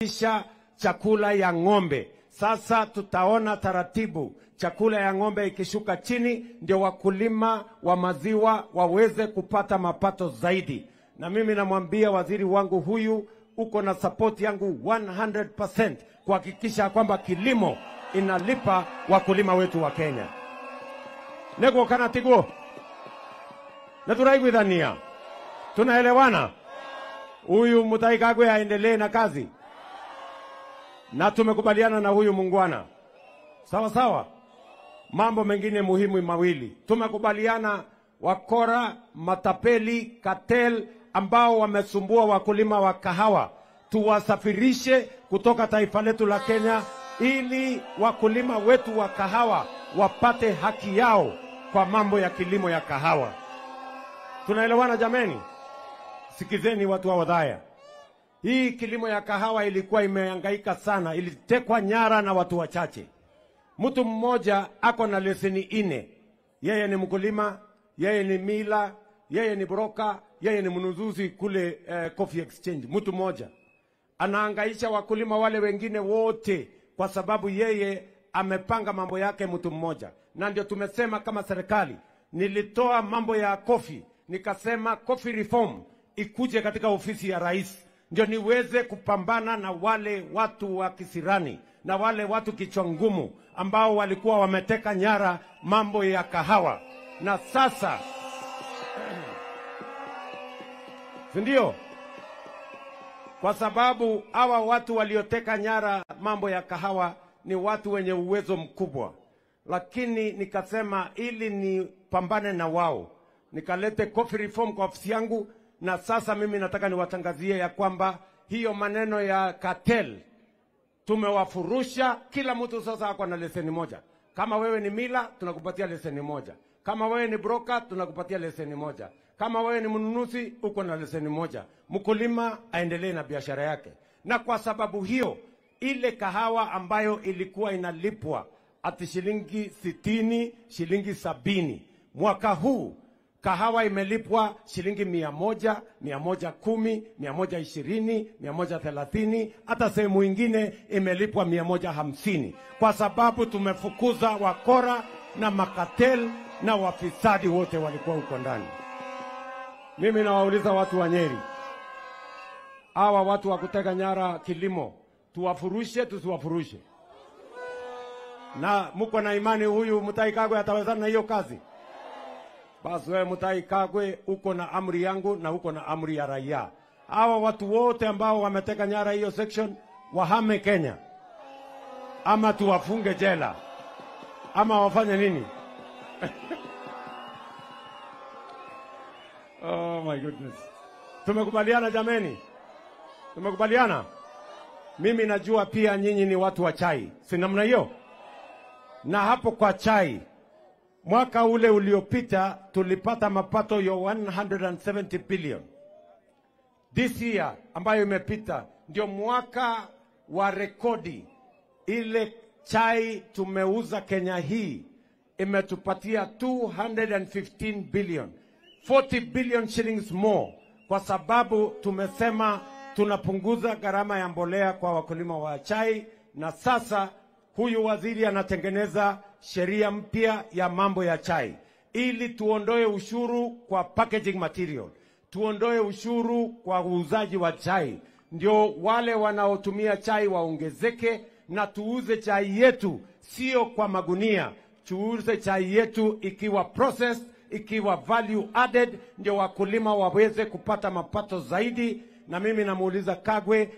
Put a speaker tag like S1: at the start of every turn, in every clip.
S1: Kisha chakula ya ng'ombe. Sasa tutaona taratibu chakula ya ng'ombe ikishuka chini, ndio wakulima wa maziwa waweze kupata mapato zaidi. Na mimi namwambia waziri wangu huyu, uko na support yangu 100% kuhakikisha kwamba kilimo inalipa wakulima wetu wa Kenya. Nego kana tiguo. Na turaiguithania. Tunaelewana? Huyu Mutahi Kagwe aendelee na kazi. Na tumekubaliana na huyu mungwana. Sawa sawa. Mambo mengine muhimu mawili. Tumekubaliana wakora, matapeli, cartel ambao wamesumbua wakulima wa kahawa, tuwasafirishe kutoka taifa letu la Kenya ili wakulima wetu wa kahawa wapate haki yao kwa mambo ya kilimo ya kahawa. Tunaelewana jameni? Sikizeni watu wa Othaya. Hii kilimo ya kahawa ilikuwa imehangaika sana, ilitekwa nyara na watu wachache. Mtu mmoja ako na leseni 4. Yeye ni mkulima, yeye ni mila, yeye ni broker, yeye ni mnunuzi kule Coffee Exchange. Mtu mmoja anahangaisha wakulima wale wengine wote kwa sababu yeye amepanga mambo yake mtu mmoja. Na ndio tumesema kama serikali, nilitoa mambo ya coffee, nikasema coffee reform ikuje katika ofisi ya rais, ndio niweze kupambana na wale watu wa kisirani na wale watu kichwa ngumu ambao walikuwa wameteka nyara mambo ya kahawa. Na sasa ndio kwa sababu hawa watu walioteka nyara mambo ya kahawa ni watu wenye uwezo mkubwa, lakini nikasema ili nipambane na wao nikalete coffee reform kwa ofisi yangu. Na sasa mimi nataka niwatangazie ya kwamba hiyo maneno ya cartel tumewafurusha. Kila mtu sasa ako na leseni moja. Kama wewe ni mila, tunakupatia leseni moja. Kama wewe ni broker, tunakupatia leseni moja. Kama wewe ni mnunuzi, uko na leseni moja. Mkulima aendelee na biashara yake. Na kwa sababu hiyo, ile kahawa ambayo ilikuwa inalipwa ati shilingi 60, shilingi 70, mwaka huu kahawa imelipwa shilingi 100, 110, 120, 130, hata sehemu ingine imelipwa 150, kwa sababu tumefukuza wakora na makatel na wafisadi wote walikuwa huko ndani. Mimi nawauliza watu wa Nyeri, hawa watu wa kuteka nyara kilimo, tuwafurushe tusiwafurushe? Na mko na imani huyu Mutahi Kagwe atawezana na hiyo kazi? Basi wewe Mutahi Kagwe uko na amri yangu na uko na amri ya raia. Hawa watu wote ambao wameteka nyara hiyo section wahame Kenya, ama tuwafunge jela, ama wafanye nini? Oh my goodness. Tumekubaliana jameni? Tumekubaliana? Mimi najua pia nyinyi ni watu wa chai, si namna hiyo? Na hapo kwa chai, mwaka ule uliopita tulipata mapato ya 170 billion. This year ambayo imepita ndio mwaka wa rekodi. Ile chai tumeuza Kenya hii imetupatia 215 billion, 40 billion shillings more, kwa sababu tumesema tunapunguza gharama ya mbolea kwa wakulima wa chai. Na sasa huyu waziri anatengeneza sheria mpya ya mambo ya chai ili tuondoe ushuru kwa packaging material, tuondoe ushuru kwa uuzaji wa chai, ndio wale wanaotumia chai waongezeke, na tuuze chai yetu sio kwa magunia, tuuze chai yetu ikiwa processed, ikiwa value added, ndio wakulima waweze kupata mapato zaidi. Na mimi namuuliza Kagwe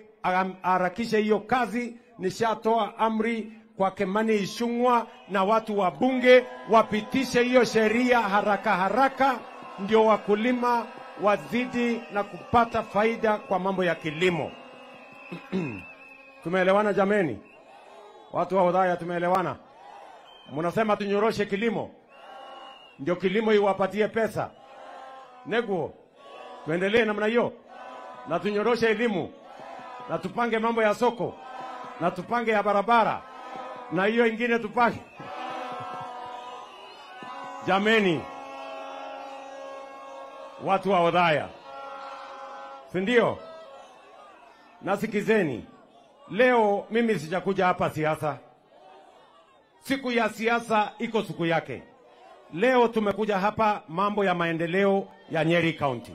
S1: harakishe hiyo kazi. Nishatoa amri kwa Kimani Ichung'wah na watu wa bunge wapitishe hiyo sheria haraka haraka, ndio wakulima wazidi na kupata faida kwa mambo ya kilimo. Tumeelewana jameni? Watu wa Othaya tumeelewana? Mnasema tunyoroshe kilimo ndio kilimo iwapatie pesa. Neguo, tuendelee namna hiyo, na tunyoroshe elimu, na tupange mambo ya soko, na tupange ya barabara, na hiyo ingine tupange. Jameni, watu wa Othaya, si ndio? Nasikizeni, Leo mimi sijakuja hapa siasa. Siku ya siasa iko siku yake. Leo tumekuja hapa mambo ya maendeleo ya Nyeri County.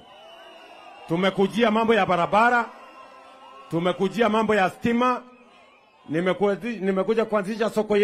S1: Tumekujia mambo ya barabara, tumekujia mambo ya stima, nimekuja kuanzisha soko yetu.